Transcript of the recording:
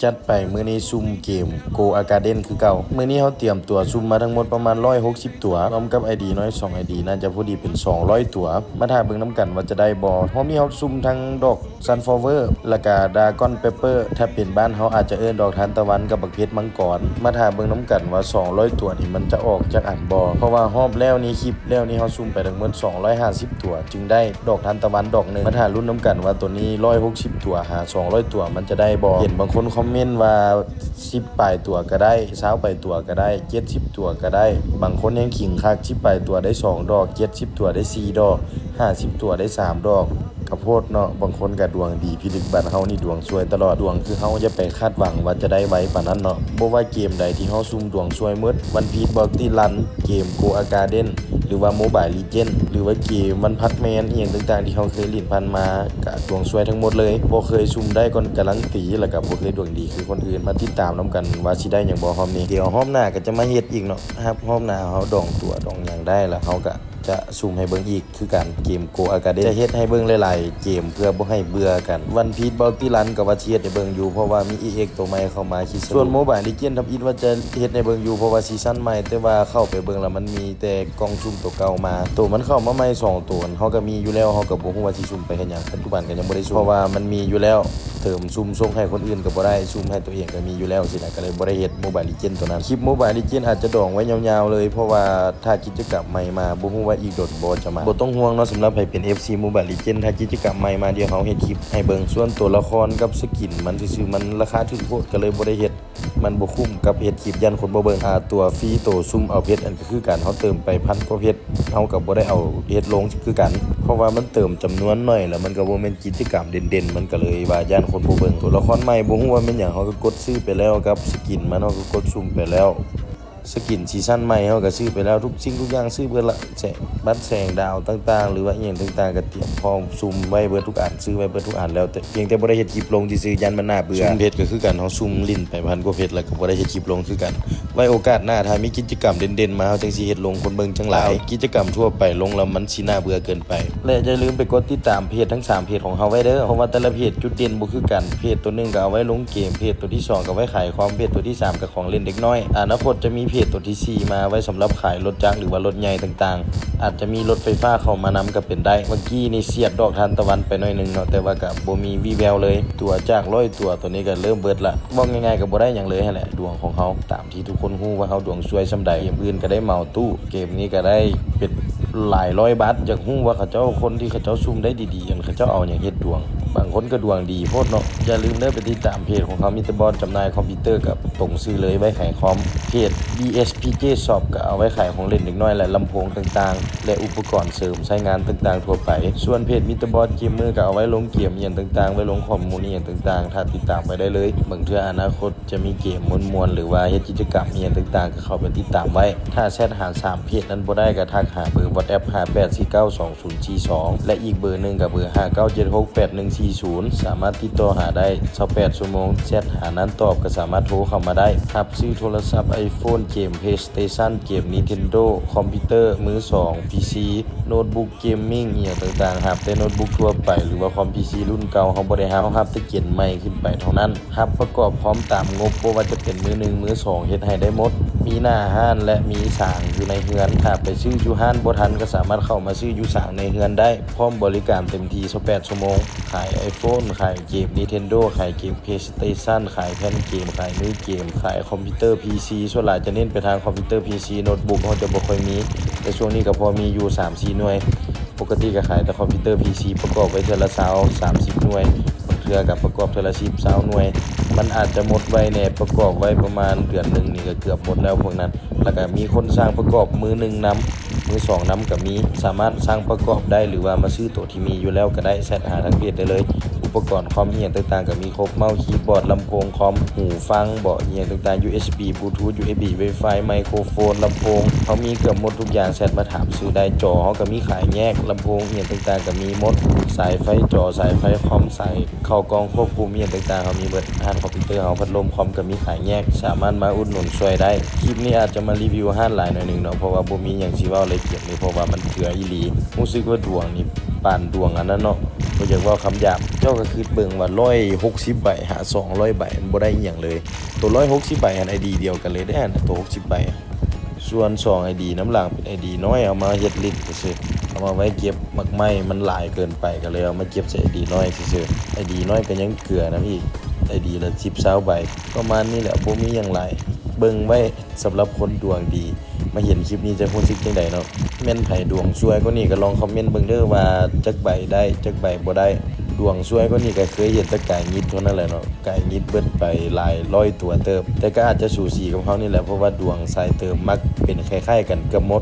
ຈັດໄປ ມື້ນີ້ຊຸ່ມເກມ Go A Garden ຄືເກົ່າ. ມື້ນີ້ເຮົາຕຽມຕົວຊຸ່ມມາທັງໝົດປະມານຮ້ອຍຫົກສິບຕົວ, ລວມກັບ ໄອ ດີ ນ້ອຍສອງ ໄອ ດີ ໜ້າຈະພໍດີເປັນສອງຮ້ອຍຕົວ. ມາຖ້າເບິ່ງນຳກັນວ່າຈະໄດ້ບໍ່. ຮອບນີ້ເຮົາຊຸ່ມທັງດອກ Sunflower ແລ້ວກະ Dragon Pepper, ຖ້າເປັນບ້ານເຮົາອາດຈະເອີ້ນດອກທານຕະວັນກັບບັກເຜັດມັງກອນ. ມາຖ້າເບິ່ງນຳກັນວ່າສອງຮ້ອຍຕົວນີ້ມັນຈະອອກຈັກອັນບໍ່, ເພາະວ່າຮອບແລ້ວນີ້ ຄລິບແລ້ວນີ້ເຮົາຊຸ່ມໄປທັງໝົດສອງຮ້ອຍຫ້າສິບຕົວ ຈຶ່ງໄດ້ດອກທານຕະວັນດອກໜຶ່ງ. ມາຖ້າລຸ້ນນຳກັນວ່າໂຕນີ້ຮ້ອຍຫົກສິບຕົວຫາສອງຮ້ອຍຕົວມັນຈະໄດ້ບໍ່. ເຫັນບາງຄົນຄອມເມັນວ່າສິບປາຍຕົວກະໄດ້, ຊາວປາຍຕົວກະໄດ້, ເຈັດສິບຕົວກະໄດ້. ບາງຄົນແຮ່ງຂິງຄັກ, ສິບປາຍຕົວໄດ້ສອງດອກ, ເຈັດສິບຕົວໄດ້ສີ່ດອກ, ຫ້າສິບຕົວໄດ້ສາມດອກ. ກະໂພດເນາະ, ບາງຄົນກະດວງດີພິລຶກ. ບ້ານເຮົານີ້ດວງຊວຍຕະຫຼອດ. ດວງຄືເຮົາຢ່າໄປຄາດຫວັງວ່າຈະໄດ້ໄວປານນັ້ນເນາະ. ບໍ່ວ່າເກມໃດທີ່ເຮົາຊຸ່ມ ດວງຊວຍໝົດ. One Piece Bounty Run, ເກມ Go A Garden ຫຼືວ່າ Mobile Legend ຫຼືວ່າເກມ One Punch Man ອີ່ຫຍັງຕ່າງໆທີ່ເຮົາເຄີຍຫຼິ້ນຜ່ານມາ ກະດວງຊວຍທັງໝົດເລີຍ. ບໍ່ເຄີຍຊຸ່ມໄດ້ກ່ອນກາລັນຕີ ແລ້ວກະບໍ່ເຄີຍດວງດີຄືຄົນອື່ນ. ມາຕິດຕາມນຳກັນວ່າຊິໄດ້ຫຍັງບໍ່ຮອບນີ້. ດຽວຮອບໜ້າກະຈະມາເຮັດອີກເນາະ. ຫາກຮອບໜ້າເຮົາດອງຕົວດອງຫຍັງໄດ້ລະ ເຮົາກະ ຈະຊຸ່ມໃຫ້ເບິ່ງອີກຄືກັນ. ເກມ Go A Garden ຈະເຮັດໃຫ້ເບິ່ງຫຼາຍໆເກມເພື່ອບໍ່ໃຫ້ເບື່ອກັນ. One Piece Bounty Run ກະວ່າຊິເຮັດໃຫ້ເບິ່ງຢູ່ ເພາະວ່າມີ EX ໂຕໃໝ່ເຂົ້າມາ ຄິດສະ ສ່ວນ Mobile Legend ທຳອິດວ່າຈະເຮັດໃຫ້ເບິ່ງຢູ່ ເພາະວ່າຊີຊັນໃໝ່, ແຕ່ວ່າເຂົ້າໄປເບິ່ງລະມັນມີແຕ່ກ່ອງສຸ່ມໂຕເກົ່າມາ. ໂຕມັນເຂົ້າມາໃໝ່ສອງໂຕ ເຮົາກະມີຢູ່ແລ້ວ, ເຮົາກະບໍ່ຮູ້ວ່າຊິສຸ່ມໄປເຮັດຫຍັງ. ປັດຈຸບັນກະຍັງບໍ່ໄດ້ສຸ່ມ ເພາະວ່າມັນມີຢູ່ແລ້ວ. ເຕີມ ຊຸ່ມສົ່ງໃຫ້ຄົນອື່ນກະບໍ່ໄດ້, ຊຸ່ມໃຫ້ໂຕເອງກະມີຢູ່ແລ້ວຊີ້ນະ, ກະເລີຍບໍ່ໄດ້ເຮັດ Mobile Legend ໂຕນັ້ນ. ຄລິບ Mobile Legend ອາດຈະດອງໄວ້ຍາວໆເລີຍ ເພາະວ່າຖ້າກິດຈະກຳໃໝ່ມາ ບໍ່ຮູ້ວ່າອີກດົນບໍ່ຈະມາ. ບໍ່ຕ້ອງຫ່ວງເນາະ, ສຳລັບໃຜເປັນ ເອັຟຊີ Mobile Legend, ຖ້າກິດຈະກຳໃໝ່ມາ ດຽວເຮົາເຮັດຄລິບໃຫ້ເບິ່ງ. ສ່ວນໂຕລະຄອນກັບສະກິນມັນຊື່ໆ ມັນລາຄາຖືກໂພດ ກະເລີຍບໍ່ໄດ້ເຮັດ. ມັນບໍ່ຄຸ້ມກັບເຮັດຄລິບຢ້ານຄົນບໍ່ເບິ່ງ. ອາ ຕົວຟຣີໂຕຊຸ່ມເອົາເພັດ ອັນກະຄືກັນ, ເຮົາເຕີມໄປພັນກວ່າເພັດ ເຮົາກະບໍ່ໄດ້ເອົາເຮັດລົງຄືກັນ ເພາະວ່າມັນເຕີມຈຳນວນໜ້ອຍ ລະມັນກະບໍ່ແມ່ນກິດຈະກຳເດັ່ນໆ ມັນກະເລີຍວ່າຢ້ານຄົນບໍ່ເບິ່ງ. ໂຕລະຄອນໃໝ່ບໍ່ຮູ້ວ່າແມ່ນຫຍັງ ເຮົາກະກົດຊື້ໄປແລ້ວ, ກັບສະກິນມັນເຮົາກະກົດຊຸ່ມໄປແລ້ວ, ສະກິນຊີຊັນໃໝ່ເຮົາກະຊື້ໄປແລ້ວ. ທຸກສິ່ງທຸກຢ່າງຊື້ເບິດລະ, ແສງ ບັດແສງດາວຕ່າງໆ ຫຼືວ່າອີ່ຫຍັງຕ່າງໆ ກະຕຽມພ້ອມຊຸ່ມໄວ້ເບິດທຸກອັນ, ຊື້ໄວ້ເບິດທຸກອັນແລ້ວ, ແຕ່ພຽງແຕ່ບໍ່ໄດ້ເຮັດຄລິບລົງຊື່ໆ ຢ້ານມັນໜ້າເບື່ອ. ຊຸ່ມເພັດກະຄືກັນ, ເຮົາຊຸ່ມຫຼິ້ນໄປພັນກວ່າເພັດ ລະກະບໍ່ໄດ້ເຮັດຄລິບລົງຄືກັນ. ໄວ້ໂອກາດໜ້າ ຖ້າມີກິດຈະກຳເດັ່ນໆມາ ເຮົາຈັ່ງຊິເຮັດລົງ ຄົນເບິ່ງຈັ່ງຫຼາຍ. ກິດຈະກຳທົ່ວໄປລົງລະມັນຊິໜ້າເບື່ອເກີນໄປ. ແລະຢ່າລືມໄປກົດຕິດຕາມເພຈທັງສາມເພຈຂອງເຮົາໄວ້ເດີ, ເພາະວ່າແຕ່ລະເພຈຈຸດເດັ່ນບໍ່ຄືກັນ. ເພຈໂຕໜຶ່ງກະເອົາໄວ້ລົງເກມ, ເພຈໂຕທີສອງກະໄວ້ຂາຍຄອມ, ເພຈໂຕທີສາມກະຂອງຫຼິ້ນເດັກນ້ອຍ. ອະນາຄົດຈະມີເພຈໂຕທີສີ່ມາໄວ້ສຳລັບຂາຍລົດຈັກ ຫຼືວ່າລົດໃຫຍ່ຕ່າງໆ, ອາດຈະມີລົດໄຟຟ້າເຂົ້າມານຳກະເປັນໄດ້. ເມື່ອກີ້ນີ້ສຽດດອກທານຕະວັນໄປໜ້ອຍໜຶ່ງເນາະ, ແຕ່ວ່າກະບໍ່ມີວີ່ແວວເລີຍ. ຕົວຈາກຮ້ອຍຕົວ ໂຕນີ້ກະເລີ່ມເບິດລະ. ເວົ້າງ່າຍໆກະບໍ່ໄດ້ຫຍັງເລີຍຫັ້ນແຫຼະ, ດວງຂອງເຮົາ ຕາມທີ່ທຸກຄົນຮູ້ວ່າເຮົາດວງຊວຍສ່ຳໃດ. ເກມອື່ນກະໄດ້ເໝົາຕູ້, ເກມນີ້ກະໄດ້ເປັນຫຼາຍຮ້ອຍບາດ. ຢາກຮູ້ວ່າເຂົາເຈົ້າ ຄົນທີ່ເຂົາເຈົ້າຊຸ່ມໄດ້ດີໆ ອັນເຂົາເຈົ້າເອົາຫຍັງເຮັດດວງ? ບາງຄົນກະດວງດີໂພດເນາະ. ຢ່າລືມເດີ ໄປຕິດຕາມເພຈຂອງເຮົາ ມີແຕ່ບອດຈຳໜ່າຍຄອມພິວເຕີ ກະຕົງຊື່ເລີຍ ໄວ້ຂາຍຄອມ. ເພຈ BSPJ Shop ກະເອົາໄວ້ຂາຍຂອງຫຼິ້ນເດັກນ້ອຍ ແລະ ລຳໂພງຕ່າງໆ ແລະ ອຸປະກອນເສີມໃຊ້ງານຕ່າງໆທົ່ວໄປ. ສ່ວນເພຈ Mister Boss Gamer ກະເອົາໄວ້ລົງເກມອີ່ຫຍັງຕ່າງໆ, ໄວ້ລົງຂໍ້ມູນອີ່ຫຍັງຕ່າງໆ, ຖ້າຕິດຕາມໄປໄດ້ເລີຍ. ບາງເທື່ອອະນາຄົດ ຈະມີເກມມ່ວນໆ ຫຼືວ່າເຮັດກິດຈະກຳອີ່ຫຍັງຕ່າງໆ ກະເຂົ້າໄປຕິດຕາມໄວ້. ຖ້າແຊັດຫາສາມເພຈນັ້ນບໍ່ໄດ້ ກະທັກຫາເບີ WhatsApp ຫ້າແປດສີ່ເກົ້າສອງສູນສີ່ສອງ ແລະ ອີກເບີໜຶ່ງກະເບີຫ້າເກົ້າເຈັດຫົກແປດໜຶ່ງສີ່ສູນ ສາມາດຕິດຕໍ່ຫາໄດ້ຊາວແປດຊົ່ວໂມງ. ແຊັດຫານັ້ນຕອບ ກະສາມາດໂທເຂົ້າມາໄດ້. ຮັບຊື້ໂທລະສັບ iPhone, ເກມ PlayStation, ເກມ Nintendo, ຄອມພິວເຕີມືສອງ, ພີຊີ, ໂນ້ດບຸກ ເກມມິງອີ່ຫຍັງຕ່າງໆ, ຮັບແຕ່ໂນ້ດບຸກທົ່ວໄປ ຫຼືວ່າຄອມພີຊີລຸ້ນເກົ່າ ເຮົາບໍ່ໄດ້ຮັບ, ເຮົາຮັບແຕ່ເກມໃໝ່ຂຶ້ນໄປເທົ່ານັ້ນ. ຮັບປະກອບຄອມຕາມງົບ, ບໍ່ວ່າຈະເປັນມືໜຶ່ງ, ມືສອງ ເຮັດໃຫ້ໄດ້ໝົດ. ມີໜ້າຮ້ານ ແລະ ມີສາງຢູ່ໃນເຮືອນ. ຖ້າໄປຊື້ຢູ່ຮ້ານບໍ່ທັນ, ກະສາມາດເຂົ້າມາຊື້ຢູ່ສາງໃນເຮືອນໄດ້, ພ້ອມບໍລິການເຕັມທີ່ຊາວແປດຊົ່ວໂມງ. ຂາຍ iPhone, ຂາຍເກມ Nintendo, ຂາຍເກມ PlayStation, ຂາຍແຜ່ນເກມ, ຂາຍມືເກມ, ຂາຍຄອມພິວເຕີ ພີຊີ. ສ່ວນຫຼາຍຈະເນັ້ນໄປທາງຄອມພິວເຕີ ພີຊີ, ໂນ້ດບຸກເຮົາຈະບໍ່ຄ່ອຍມີ, ແຕ່ຊ່ວງນີ້ກະພໍມີຢູ່ສາມສີ່ໜ່ວຍ. ປົກກະຕິກະຂາຍແຕ່ຄອມພິວເຕີ ພີຊີ ປະກອບໄວ້ເທື່ອລະຊາວ ສາມສິບໜ່ວຍ, ບາງເທື່ອກະປະກອບເທື່ອລະສິບ ຊາວໜ່ວຍ. ມັນອາດຈະໝົດໄວແດ່, ປະກອບໄວ້ປະມານເດືອນໜຶ່ງນີ້ກະເກືອບໝົດແລ້ວພວກນັ້ນ. ລະກະມີຄົນຊ່າງປະກອບມືໜຶ່ງນຳ, ມືສອງນຳກະມີ, ສາມາດຊ່າງປະກອບໄດ້ ຫຼືວ່າມາຊື້ໂຕທີ່ມີຢູ່ແລ້ວກະໄດ້, ແຊັດຫາທາງເພຈໄດ້ເລີຍ. ອຸປະກອນຄອມອີ່ຫຍັງຕ່າງໆກະມີຄົບ, ເມົາສ໌ ຄີບອດ ລຳໂພງຄອມ, ຫູຟັງເບາະ ອີ່ຫຍັງຕ່າງໆ, ຢູເອັສບີ ບລູທູດ ຢູເອັສບີ ໄວຟາຍ ໄມໂຄຣໂຟນ ລຳໂພງ, ເຮົາມີເກືອບໝົດທຸກຢ່າງ, ແຊັດມາຖາມຊື້ໄດ້. ຈໍເຮົາກະມີຂາຍແຍກ, ລຳໂພງອີ່ຫຍັງຕ່າງໆກະມີໝົດ, ສາຍໄຟຈໍ, ສາຍໄຟຄອມ, ສາຍເຂົ້າກ່ອງຄວບຄຸມອີ່ຫຍັງຕ່າງໆ ເຮົາມີໝົດ. ຮ້ານຄອມພິວເຕີເຮົາ ພັດລົມຄອມກະມີຂາຍແຍກ, ສາມາດມາອຸດໜູນຊ່ວຍໄດ້. ຄລິບນີ້ອາດຈະມາຣີວິວຮ້ານຫຼາຍໜ້ອຍໜໜຶ່ງເນາະ, ເພາະວ່າບໍ່ມີຫຍັງຊິເວົ້າເລີຍເກມນີ້, ເພາະວ່າມັນເຖື່ອອີ່ຫຼີ. ຮູ້ສຶກວ່າດວງນີ້ ປານດວງອັນນັ້ນເນາະ ບໍ່ຢາກເວົ້າຄຳຫຍາບ. ເຈົ້າກໍຄິດເບິ່ງວ່າຮ້ອຍຫົກສິບໃບຫາສອງຮ້ອຍໃບ ມັນບໍ່ໄດ້ອີ່ຫຍັງເລີຍ. ໂຕຮ້ອຍຫົກສິບໃບຫັ້ນ ໄອດີດຽວກັນເລີຍເດ້ ອັນໂຕຫົກສິບໃບ. ສ່ວນສອງໄອດີນຳຫຼັງເປັນໄອດີນ້ອຍ ເອົາມາເຮັດຫຼິ້ນຊື່ໆ ເອົາມາໄວ້ເກັບໝາກໄມ້ ມັນຫຼາຍເກີນໄປ ກໍເລີຍເອົາມາເກັບໃສ່ໄອດີນ້ອຍຊື່ໆ. ໄອດີນ້ອຍກໍຍັງເກືອນຳອີກ ໄອດີລະສິບຊາວໃບ ປະມານນີ້ແຫຼະ ບໍ່ມີຫຍັງຫຼາຍ. ເບິ່ງໄວ້ສຳລັບຄົນດວງດີ ມາເຫັນຄລິບນີ້ຈະຮູ້ສຶກຈັ່ງໃດເນາະ? ແມ່ນໃຜດວງຊ່ວຍກວ່ານີ້ກໍລອງຄອມເມັນເບິ່ງເດີ້ ວ່າຈັກໃບໄດ້ ຈັກໃບບໍ່ໄດ້. ດວງຊ່ວຍກວ່ານີ້ກໍເຄີຍເຫັນແຕ່ກາຍງິດເທົ່ານັ້ນແຫຼະເນາະ ກາຍງິດເບິດໄປຫຼາຍຮ້ອຍຕົວເຕີບ ແຕ່ກໍອາດຈະສູສີກັບເຮົານີ້ແຫຼະ ເພາະວ່າດວງສາຍເຕີມມັກເປັນຄ້າຍໆກັນເກືອບໝົດ.